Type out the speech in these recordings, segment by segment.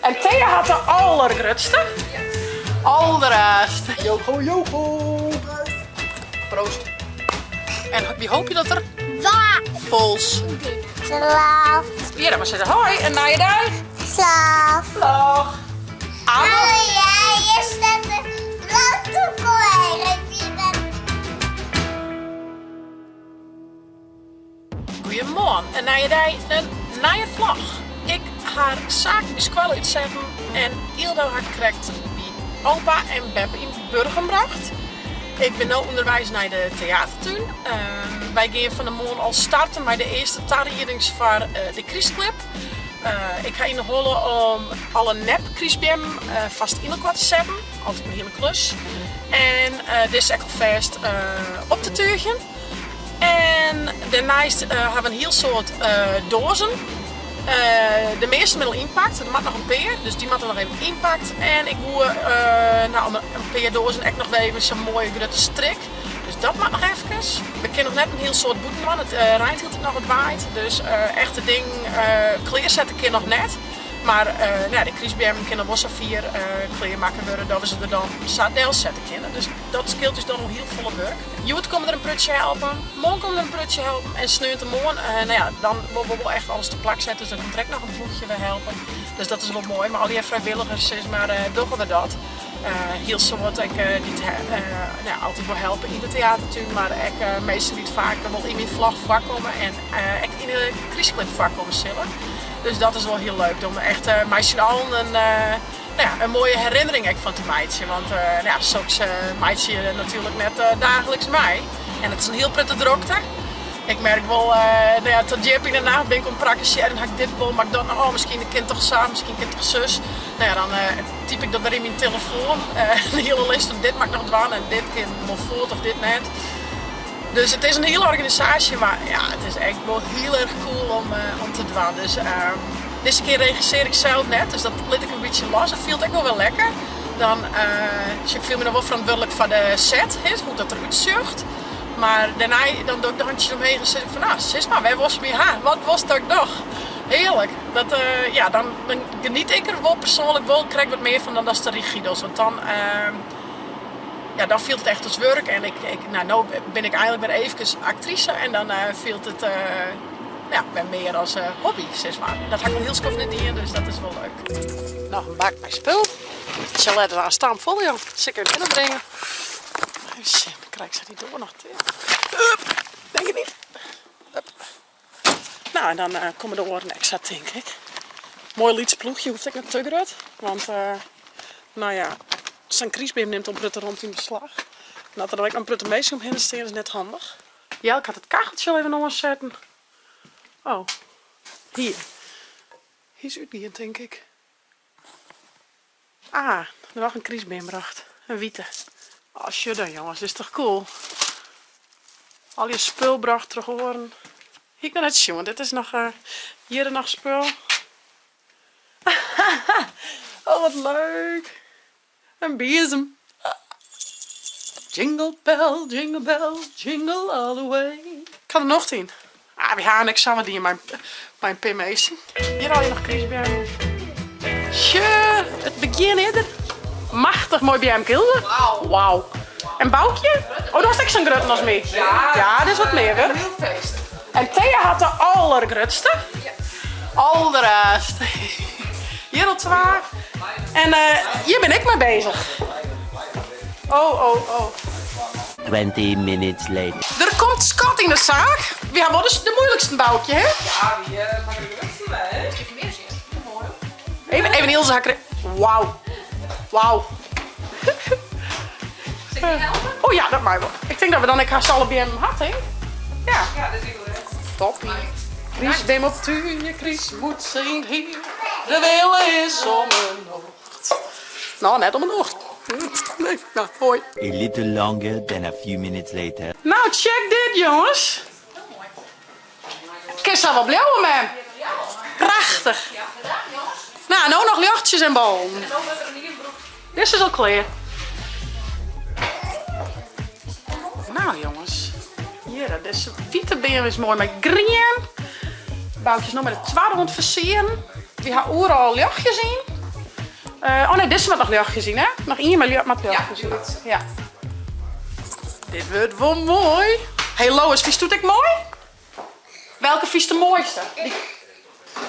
En Thea hat de allergrutste. Alderraarste. Jogo, jogo. Proost. En wy hoopje dat der Wafels. Vols. Slaaf. Ja, dan mar sizze hoi en nije dei. Slaaf. Dag. Ja, je staat de blote Goeiemoarn, in nije dei, in nije vlog. Ik ha saken by skoalle útsetten en Yldo ha krekt by opa en beppe yn Burgum brocht. Ik bin no ûnderweis nei de teatertún. Wy gean fan 'e moarn al starten mei de earste tariedings foar de krystklip. Ik ha yn 'e holle om alle nep-krystbeammen fêst yn elkoar te setten, altyd in hiele klus. En dizze ek alfêst op te túgjen. En dêrneist ha we in hiel soad doazen. De measte binne al ynpakt, der moat noch in pear, dus dy moatte noch even ynpakt. En ik woe no om in pear doazen ek noch wer even sa'n moaie grutte strik. Dus dat moat noch efkes. We kinne noch net in hiel soad bûten dwaan, it reint hieltyd noch, it waait. Dus echt de dingen klearsette kin noch net. Mar no ja, de krystbeammen kinne wol safier klearmakke wurde dat we se der dan sa delsette kinne. Dus dat skeelt ús dan al hiel folle wurk. Hjoed komme der in prutsje helpen, moarn komme der in prutsje helpen en sneontemoarn, no ja, dan wolle we wol echt alles te plak sette, dus dan komt der ek noch in ploechje wer helpen. Dus dat is wol moai, mei allegear frijwilligers sis mar dogge we dat. Hiel soad ek dy't no ja, altyd wol helpe yn de teatertún, mar ek minsken dy't faak wol yn myn vlog foarkomme en ek yn de krystklip foarkomme sille. Dus dat is wol hiel leuk, om echt mei syn allen in no ja, in moaie herinnering ek fan te meitsjen. Want no ja, soks meitsje je natuerlik net daagliks mei. En it is in hiel protte drokte. Ik merk wol, no ja, tot djip yn de nacht bin ik oan it prakkesearjen. Ha ik dit wol, moat ik dat noch? Oh, miskien kin it toch sa, miskien kin it toch sus. No ja, dan typ ik dat wer yn myn telefoan. De hiele list fan dit moat ik noch dwaan en dit kin wol fuort of dit net. Dus it is in hiele organisaasje, mar ja, it is ek wol hiel erch cool om te dwaan. Dus dizze kear regissear ik sels net, dus dat lit ik in bytsje los. Dat fielt ek wol wer lekker. Dan, ik fiel my noch wol ferantwurdlik foar de set, hoe't dat derút sjocht. Mar dêrnei dan doch ik de hantsjes omheech en sis ik fan, no, sis mar, wêr wolst my ha? Wat wolst dat ik doch? Hearlik. Dat, ja, dan geniet ik der wol persoanlik wol krekt wat mear fan dan datst de regy dochst. Want dan, ja, dan fielt it echt as wurk en ik, ik, no, no bin ik eigenlik wer eefkes aktrise en dan fielt it ja, wer mear as hobby, sis mar. Dat ha ik al hiel skoft net dien, dus dat is wol leuk. Noch in bak mei spul. Sjalet is aanst stampfol, joh. Sil ik even binnenbringe. Even sjen, krij ik sa dy doar noch ticht? Up, denk ik niet. Up. Nou, en dan komme de oaren ek sa, tink ik. Moai lyts ploechje, hoecht ek net te grut. Want, no ja, sa'n krystbeam nimt al in protte romte yn beslach. En as der dan ek noch in protte minsken omhinne stean, is net handich. Jelke hat it kacheltsje al even oansetten. Oh, hier. Hy is útgien, tink ik. Ah, noch in krystbeam brocht. In wite. Oh, sjoch dan jonges, dit is toch cool. Al je spul brocht troch oaren. Hie ik noch net sjoen. Dit is noch, hjir noch spul. Oh, wat leuk. In biezem. Jingle bell, jingle bell, jingle all the way. Ik ha der nocht yn. Ah, wy ha niks samar dien mei in pear minsken. Hjir al je noch krystbeammen. Sjoch, it begjin is der. Machtich moai beamke, Hilde. Wauw. En Boukje? Oh, do hast ek sa'n grutten as my. Ja, dit is wat mear wurk. En Thea hat de allergrutste. Alderraarste. Hjir al twa. En hjir bin ik mei bezich. Oh, oh, oh. 20 minutes later. Der komt skat yn de saak. Wy ha wol de moeiliksten, Boukje, hè? Ja, wy pakke de grutsten wer, hè? Even mear sjen. Moai. Even, even Ilse har Wauw. Wauw. Sil ik dy helpe? Oh ja, dat mei wol. Ik tink dat we dan ek hast alle beammen ha, tink. Ja. Ja, dit is wel rest. Toppie. Krystbeam op túnje, krystmoed syn hier. De wille is om 'e nocht. No, net om 'e nocht. Nee, no, hoi. A little longer than a few minutes later. Nou, check dit, jonges. Kin sa wol bliuwe, mem. Prachtich. Nou, no noch ljochtsjes en ballen. Dizze is al klear. Nou, jonges. Hjir, dizze wite beam is moai mei grien. Boukje is no mei de twadde oan it fersieren. Wy ha oeral ljochtjes yn. Oh nee, dizze moat noch ljochtjes yn, hè? Noch ien mei moat ljochtjes yn. Ja. Dit wurdt wol moai. Hey Lois, fynst it ek moai? Welke fynst de moaiste? Dy,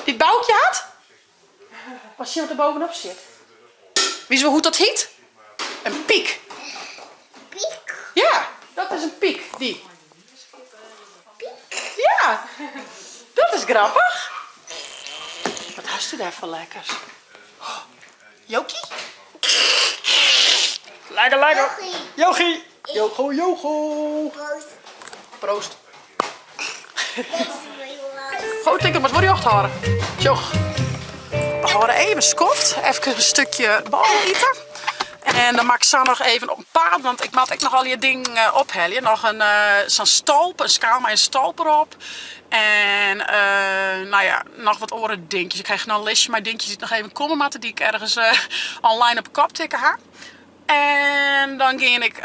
dy't Boukje hat? Wat sjen wat der bovenop sit. Witst wol hoe't dat hyt? In pyk. Pyk? Ja, dat is in pyk, dy. Pyk? Ja, dat is grappich. Wat hast du dêr foar lekkers? Oh, Jokie? Lekker, lekker. Jochie. Jochie. Jocho, jocho. Proost. Proost. Goed, ik moat wol rjocht hâlde. Sjoch. We hâlde even skoft. Even in stukje bôle ite. En dan moat ik sa noch even op 'en paad, want ik moat ek noch allegear dingen eh, ophelje. Noch in eh, sa'n stolp, in skaal mei in stolp erop. En eh, nou ja, noch wat oare dinkjes. Ik krijg noch in listje mei dinkjes dy't noch even komme moatte, dy't ik ergens online op 'e kop tikke ha. En dan gean ik,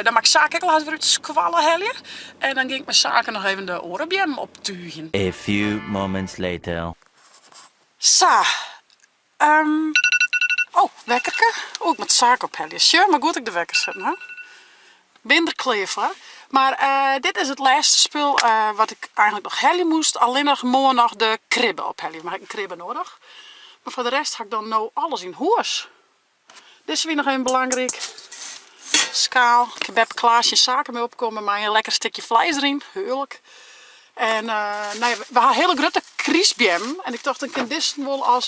dan moat ik Sake ek al hast wer út skoalle helje. En dan gean ik mei Sake noch even de oare beammen optugjen. A few moments later. Sa. Oh, wekkerke. Oh, ik moat Sake ophelje. Sjoch, mar goed dat ik de wekker setten ha. Bin der klear foar. Mar dit is it lêste spul wat ik eigenlik noch helje moast. Allinnich moarn noch de kribbe ophelje. Want ik ha in kribbe noadich. Mar foar de rest ha ik dan no alles yn hûs. Dizze wie noch even belangryk. Skaal. Ik ha beppe Klaasje en Sake mei opkommen mei in lekker stikje fleis deryn. Hearlik. En nou ja, we ha hiele grutte krystbeammen en ik tocht dan kin dizze wol as,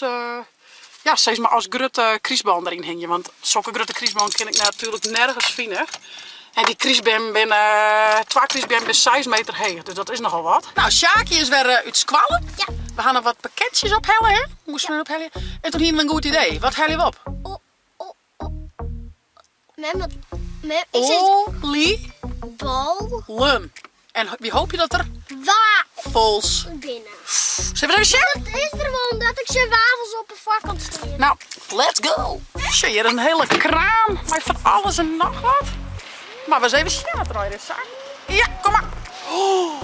ja, sis mar as grutte krystboom deryn hingje. Want sokke grutte krystboom kin ik natuerlik nergens fine. En dy krystbeammen binne, twa krystbeammen binne 6 meter heech, dus dat is nochal wat. Nou, Sjakie is wer út skoalle. Ja. We ha noch wat pakketsjes ophelle, hè? Moasten we ophelje. En toen hiene we in goed idee. Wat helje we op? O, o, o. Mem, wat, mem, ik zit... Olie. Bal. Lum. En wy hoopje dat der Wafels wafels binne. Sille we even sjen? Dat is der wol omdat ik sjoch wafels op de foarkant stean. Nou, let's go. Sjoch, hjir is in hiele kraam mei fan alles en noch wat. Mar we ris even sjen wat der allegear is, sa. Ja, kom mar. Oh,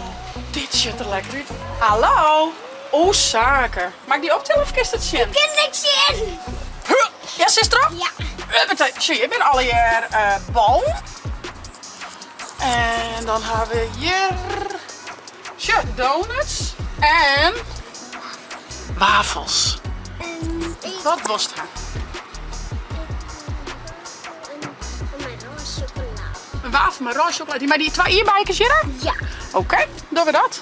dit sjocht der lekker út. Hallo. Oh, Sake. Moat ik dy optille of kinst it sjen? Ik kin niks sjen. Huh. Ja, sitst derop? Ja. Huppatee. Sjoch, hjir binne allegear ballen. En dan ha we hjir, sjoch, donuts en wafels. Wat wolst ha? In wafel mei rôze sjokolade. Dy mei dy twa ierdbeikes hjir? Ja. Oké, dogge we dat.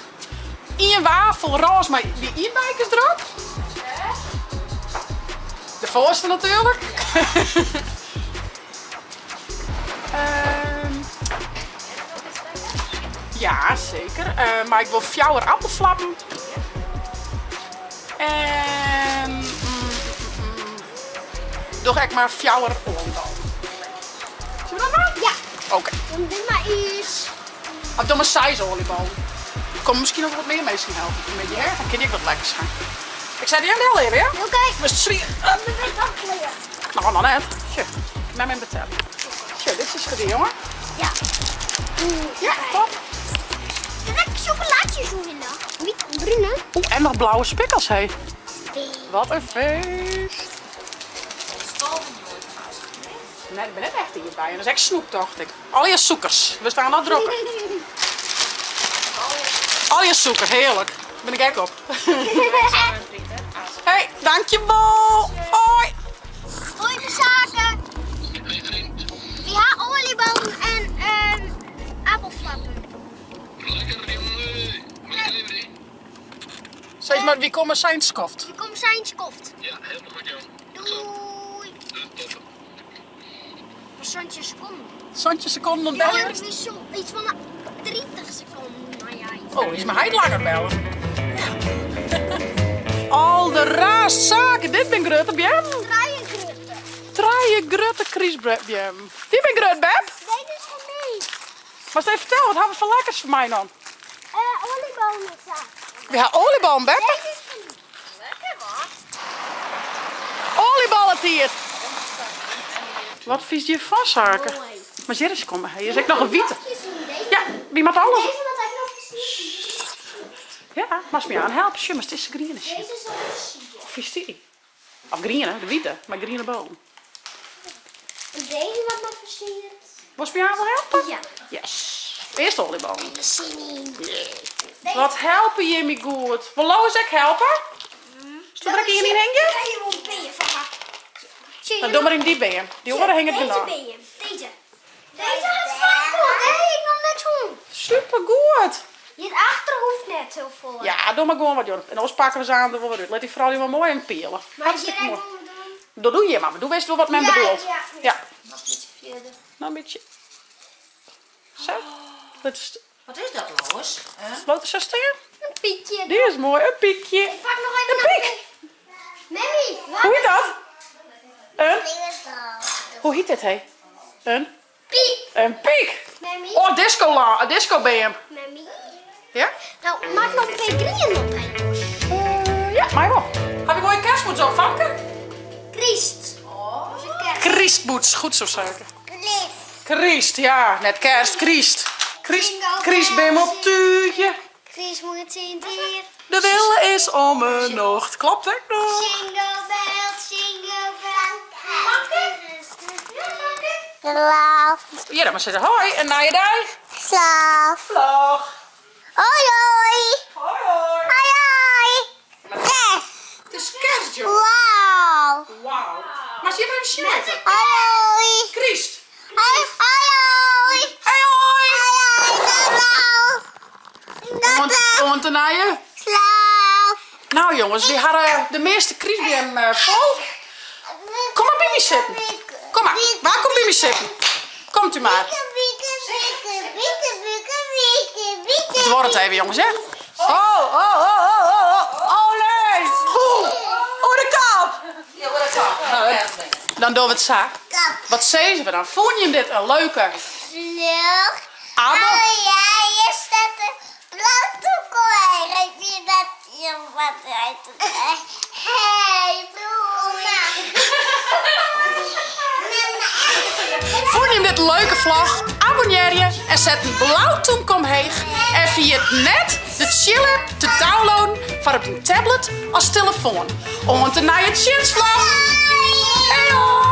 Ien wafel rôze mei dy ierdbeikes derop. De foarste natuerlik. Ehm, ja, seker. Eh, mar ik wol fjouwer appelflappen. En mm, mm, mm, doch ek mar fjouwer oliebollen. Zullen we dat maar? Ja. Oké. Dan doe maar iets. Of doe maar seis oliebollen. Er komme miskien noch wat mear minsken helpen vanmiddei, hè? Dan kin ik wat lekkers ha. Ik set dy even del even, ja? Oké. Wurdst swier. Dan ben ik al klear. No, noch net. Sjoch, mem even betelje. Sjoch, dit is foar dy, jonge. Ja. Ja, top. Lekker chocolaatjes oer Wit en brune. Oeh, en noch blauwe spikkels, hé. Wat in feest. Nee, ik bin net echt ierdbeien. Dat is ek snoep, tocht ik. Allegear sûkers. We staan al drokker. Allegear sûker, hearlik. Bin ik ek op. Hey, dankjewol. Hoi. Hoi de zaken. Wy ha oliebollen en appelflappen. Sis mar, wy komme sa yn it skoft. Wy komme sa yn it skoft. Ja, helemaal goed jong. Doei. Maar 70 sekonden. 70 sekonden om Ja, bellen? het is zo iets van 30 sekonden. Nou ja, iets. Oh, is myn heit langer bellen. Al de raast zaken, dit bin grutte beammen. Trije grutte. Trije grutte krystbeammen. Dy bin grut, Beb. Deze is voor mij. Moatst even fertelle, wat ha we foar lekkers foar my dan? Uh, oliebollen met zaken. Wy ha oliebollen, Beb. Deze is voor mij. Lekker man. Oliebollentiid. Wat fynst hjirfan, Sake? Mooi. Mar hjir is komme. Hjir is ek noch in wite. Deze. Ja, wy moatte alles. Deze wat ik nog gezien. Ja, moatst my aanhelpe. Sjoch, mar dizze griene shit. Deze is al versierd. Fynst dy? Of griene, de wite, mei griene bollen. Deze wat nog versierd. Wolst my aanst wol helpe? Ja. Yes. Earst oliebollen. Zin in. Wat helpe jim my goed. Wol Lois ek helpe? Sto der ek ien yn hingje? Kan je wol bean foar har. Dan doch mar yn dy beam. Dy oare hinget Deze genôch. beam. Deze. Deze hat fijnkool. Dêr hie ik noch net hân. Supergoed. Hierachter hoecht net hiel folle. Ja, doch mar gewoan wat, joh. En oars pakke we se aanst der wol wer út. Lit dy froulju mar moai even piele. Maar Hartstikke hier moai. ek wol doen. Dat doe je mar. Doe witst wol wat men Ja, bedoelt. ja. Ja. Nog een bytsje fierder. Noch in bytsje. Sa. Dat is Wat is dat, Lois? Laat het zo staan. In pykje. Dy is moai. In pykje. Ik pak noch even In pyk. Memmy, Hoe hjit dat? In? Hoe hjit dit, hé? In? Pyk. In pyk. Memmy. Oh, disco la, disco beam. Memmy. Ja? No, moat noch in pear grien op, hé. Uh, ja, mei wol. Haw je moaie kerstmûts op, famke? Kryst. Oh. Krystmûts, goed zo, Suiker. Kryst, ja, net kerst, kryst. Kryst, krystbeam op tútje. Krystmûts yn it hier. De wille is om 'e nocht. Klopt ek noch. Jingle bells, jingle bells. Slaap. Ja, dan mar sizze hoi en nije dei. Slaap. Vlog. Hoi hoi. Hoi hoi. Hoi hoi. Kerst. It is kerst, joh. Wauw. Wauw. Mar hjir even sjen. Hoi hoi. Kryst. Hoi hoi. Hey hoi. Hoi hoi. Oant, oant de nije. Slaap. Nou jongens, wy hawwe de measte krystbeam eh, fol. Kom mar by my sitten. Kom mar, wa komt by my sitten? Komt u mar. It duorret even jongens, hè? Oh, oh, oh, oh, oh, oh, oh nee! Oeh, oer de kop! Ja, oer de kop. Dan dogge we it sa. Wat sizze we dan? Fûnen jim dit in leuke Vlug. Abel? Oh ja, je staat een blauw toekomst. Heb je dat je wat uit Hey, Fûnen jim dit in leuke vlog? Abonnearje en set in blau tûmke omheech. En ferjit net de Tsjil-app te downloaden foar op dyn tablet as telefoan. Oant de nije tsjinstvlog! Hey hoi!